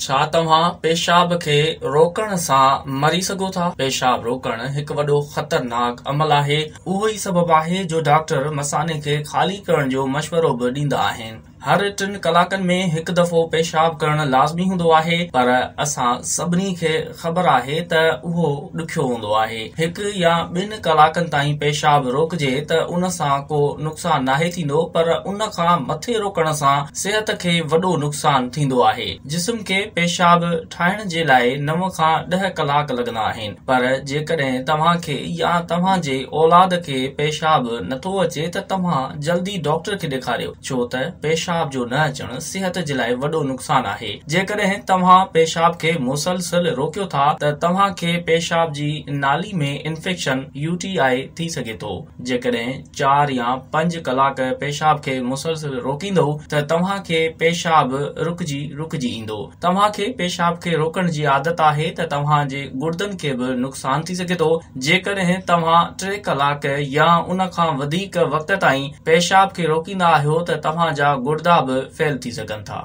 ڇا توهان پيشاب کي روڪڻ سان مري سگهو ٿا؟ پيشاب روڪڻ هڪ وڏو خطرناڪ عمل آهي، اهو ئي سبب آهي جو ڊاڪٽر مثاني کي خالي ڪرڻ جو مشورو به ڏيندا آهن. هر ٽن ڪلاڪن ۾ هڪ دفعو پيشاب ڪرڻ لازمي هوندو آهي، پر اسان سڀني کي خبر آهي ته اهو ڏکيو هوندو آهي. هڪ يا ٻن ڪلاڪن تائين پيشاب روڪجي ته ان سان ڪو نقصان ناهي ٿيندو، پر ان کان مٿي روڪڻ سان صحت کي وڏو نقصان ٿيندو آهي. جسم کي پيشاب ٺاهڻ جي لاء 9 کان 10 ڪلاڪ لڳندا آهن، پر جيڪڏهن توهان کي يا توهان جي اولاد کي پيشاب نٿو اچي ته توهان جلدي ڊاڪٽر کي ڏيکاريو، ڇو ته پيشاب جو نه اچڻ صحت جي لاء وڏو نقصان آهي. جيڪڏهن توهان پيشاب کي مسلسل روڪيو ٿا ته توهان کي پيشاب جي نالي ۾ انفيڪشن، UTI، ٿي سگهي ٿو. جيڪڏهن 4 يا 5 ڪلاڪ پيشاب کي مسلسل روڪيندؤ ته توهان کي پيشاب رڪجي رڪجي ايندو. توهان کي پيشاب کي روڪڻ جي عادت آهي ته توهان جي گڙدن کي به نقصان ٿي سگهي ٿو. جيڪڏهن توهان 3 ڪلاڪ يا ان کان وڌيڪ وقت تائين پيشاب کي روڪيندا آهيو ته توهان جا گڙدا به فيل ٿي سگهن ٿا.